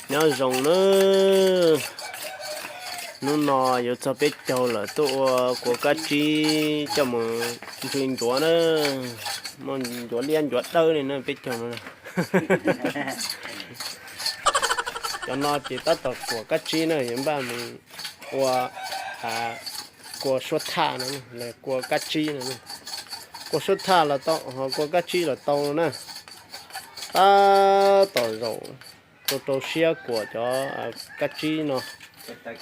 Nyob zoo na, hnub no yuav txog peb caug lawm, tuaj ua kua kab tsib coj mus ntsw ncuav na, muaj ncuav liab ncuav dawb li na peb caug no. Cov no ces tab tom kuam kab tsib na, yuav npaj mus ua kua suab thaj no, kua kab tsib no. Kua suab thaj los tau, ho kua kab tsib los tau no na. Tab tom zaum rau rau siab kuam cov kab tsib no, cov tawv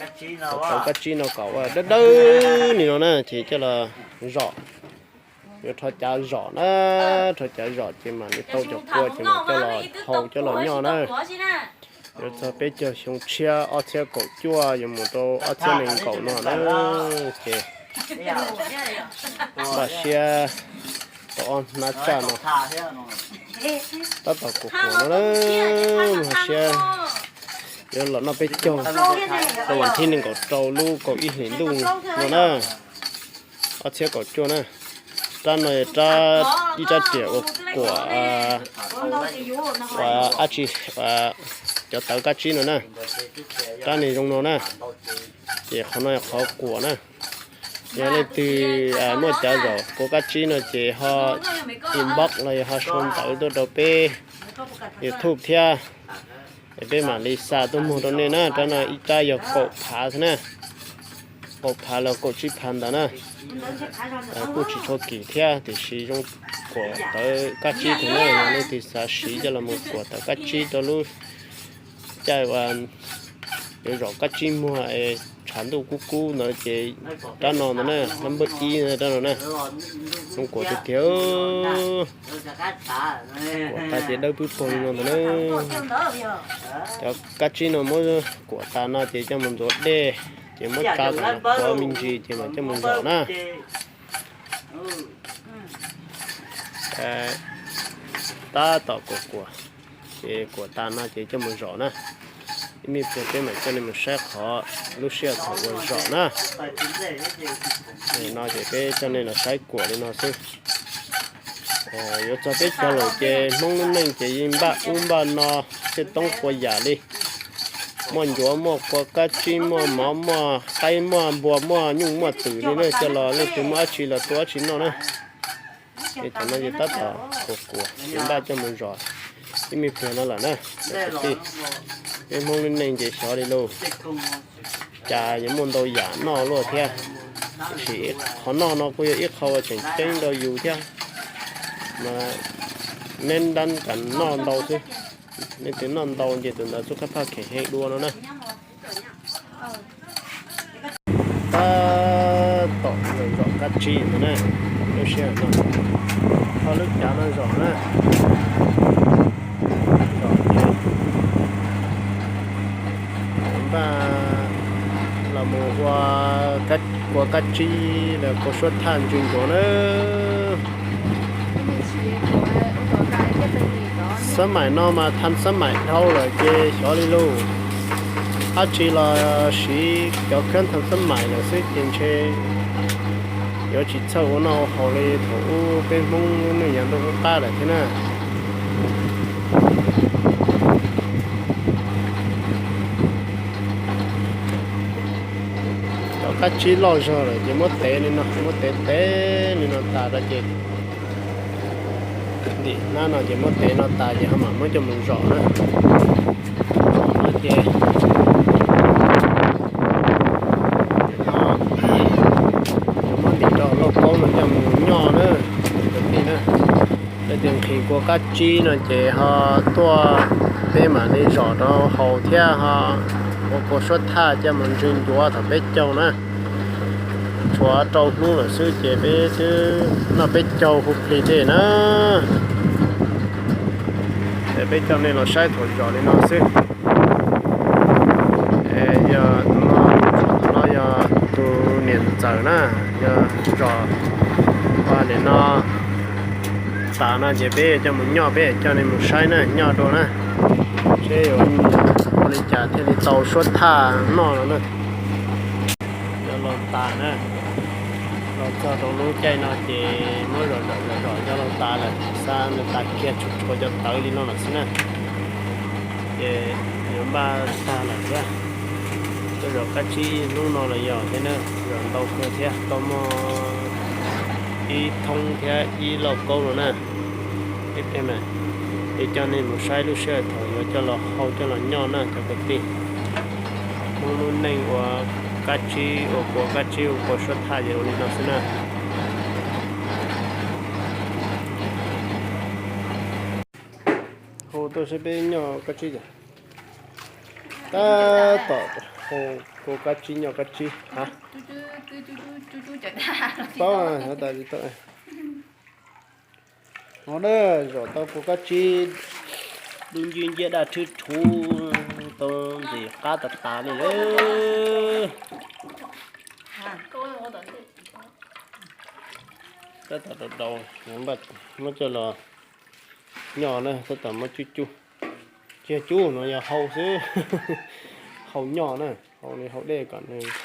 kab tsib no kom ua dawb dawb li no na, ces coj los zom. Yuav rho cav zom na, rho cav zom ces mam li tau cov kua ces mam coj los hau coj los nyob na. Yuav txog peb caug xyoo tshiab ob txhiab kaum cuaj yuav mus rau ob txhiab nees nkaum no na, ces npaj siab rau ob hnab tsaj no. Tab tom kuam kuam no na, npaj siab yuav los noj peb caug rau vas thib nees nkaum rau lub kaum ib hlis ntuj no na, ob txhiab kaum cuaj na. Rab no yog rab, ib rab riam uas kuam, uas dab tsi, cov tawv kab tsib no na. Rab no zoo no na, ces qhov no yog qhov kuam na. Yog leej twg muaj cav zom kua kab tsib no ces ho inbox los yog ho sau ntawv tuaj rau peb YouTube thiab, es peb mam li xa tuaj muag rau nej na. Rab no ib rab yog kaum phav xwb na, kaum phav los kaum tsib phav ntawd na. Kuj tsis tshua kim thiab tiam sis zoo kuam tawv kab tsib thiab na. Yog leej twg xav siv coj los mus kuam tawv kab tsib rau lub caij uas yuav zom kab tsib muag es tshav ntuj kub kub ntawd ces rab no ntawd na, number ib rab no na. Zoo kuam tiag tiag. Kuam tas ces dawb pwb pawg li no ntawd na. Cov kab tsib no muab kuam tas no ces coj mus ntxuav dej, ces muab tsa kom nws qhuav me ntsis ces mam coj mus zom na. Tab tom kuam kuam, ces kuam tas no ces coj mus zom na. Ib me pliag peb mam coj nej mus saib qhov lub sij hawm thaum uas zom na. No ces peb coj nej los saib kuam li no xwb. Yuav txog peb caug lawm ces Hmoob lub neej ces yeej npaj ub npaj no, tej toob puas yam li. Muaj ncuav, muaj kua kab tsib, muaj mov, muaj qaib, muaj npua, muaj nyuj, muaj twm li na, coj los leej twg muaj dab tsi los tua dab tsi noj na. Ces thaum no ces tab tom kuam kuam ces npaj coj mus zom ib me pliag no lawm na. Peb Hmoob lub neej ces xyov li lauj, cas yuav muaj ntau yam noj luaj thiab. Tiam sis qhov noj no kuj yog ib qho uas tseem ceeb rau yus thiab, mas neb nrab kam noj ntau xwb. Leej twg noj ntau ces tus ntawd xub qab phaj khem heev dua no na. Tab tom zom kab tsib ntawd na, lub sij hawm no, ho lub cav no zom na, zom ces npaj los mus ua kua kab tsib los kua suab thaj ntsw ncuav na. Xab maim no mas thas xab maim dhau lawm ces xyov li lauj. Dab tsi los siv cov khab thas xab maim lawm xwb ces ntshe yuav tsis txhawj ua noj ua haus li thaum ub peb Hmoob lub neej yav ntuj qub qab lawm thiab na. Cov kab tsib loj zog lawm ces muab tev li no, muab tev tev li no tas rau ces ntim hnab no ces muab tev no tas ces ho mam muab coj mus zom na. Zom no ces muab ntim rau lauj kaub no coj mus nyoj na, kwv tij na. Leej twg nqhis kua kab tsib no ces ho tuaj peb mam li zom rau haus thiab ho ua kua suab thaj coj mus ntsw ncuav thaum peb caug na. Tshuav rau hnub lawm xwb ces peb twb noj peb caug hu plig dej na. Es peb coj nej los saib thaum zom li no xwb. Yog tus no, tus no yog tus niam ntxawm na, yog zom ua li no tas no ces peb coj mus nyoj, peb coj nej mus saib na, nyoj dua na, seb yuav ua li cas thiaj li tau suab thaj noj no na. Yog los tas na, los txog rau lub caij no ces muab zom zom zom zom cov los tas lawm, xa nws tas kiag tshuav tshuav cov tawv li no lawm xwb na. Ces yuav Npaj tag lawm thiab. Tuaj zom kab tsib hnub no los yog thiab na, zom ntau kawg thiab, tau muaj ib thoob thiab ib lauj kaub no na. Ib pliag mas es coj nej mus saib lub sij hawm thaum yuav coj los hau coj los nyoj na cov kwv tij. Hmoob lub neej ua kab tsib, ua kua kab tsib, ua kua suab thaj ces ua li no xwb na. Hau tuaj saib peb nyoj kab tsib ces tab tom hau kua kab tsib nyoj kab tsib ha. Paub tas li tau. Ua na, zom tau kua kab tsib dub nciab nciab daj rhwb rhuv, tau ntxim qab tas tas li lawm. Tab tom daus daus, muab coj los nyoj na, tab tom muab cub cub. Tsis yog cub no yog hau xwb, hau nyoj na, hau li hau dej kom nws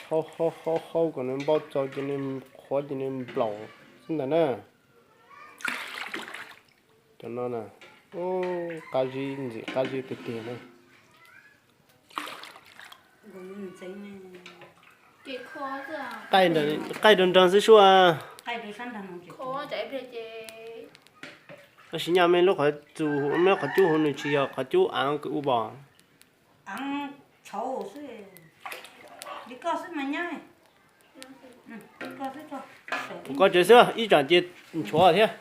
hau hau hau hau kom nws npau txaus ces nws qhuav ces nws nplaum xwb ntag na. Cov no na, qab zib ntxim qab zib tiag tiag na. Qaij nrag nrag xwb sua. Tab sis nyaj me lub qhov cub, me qhov cub hauv nws tsis yog qhov cub av kws ub pom. Ua koj tsev xwb ib tsam cia nchuav thiab.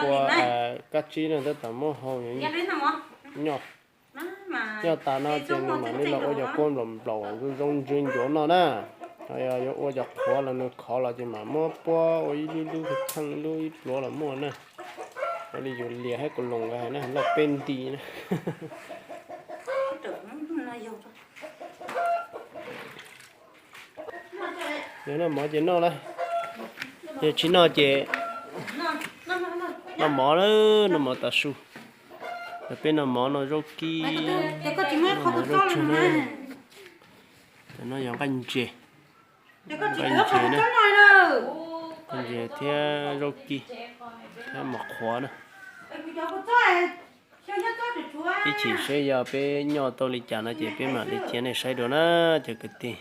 Ua kab tsib no tab tom muab hau nyoj. Nyoj tas no ces nws mam li los ua cov kua nplaum nplaum zoo zoo ntsws ncuav no na. Yog yuav ua cov qhuav los nws khov los ces mam muab puab ua ib lub lub theej lub ib pluav los muaj na. Ua li yus lias thiab kaus loos nkawd hais na, loj peb nti na. Yog noj mov ces noj lawm, yog tsis noj ces noj mov lawm, noj mov tav su. Peb noj mov no zaub kib, noj mov zaub tsag na. Cov no yog nqaij ntses, nqaij ntses na, nqaij ntses thiab zaub kib thiab mov qhuav na. Ib chim seb yog peb nyoj tau li cas no ces peb mam li cia nej saib dua na cov kwv tij.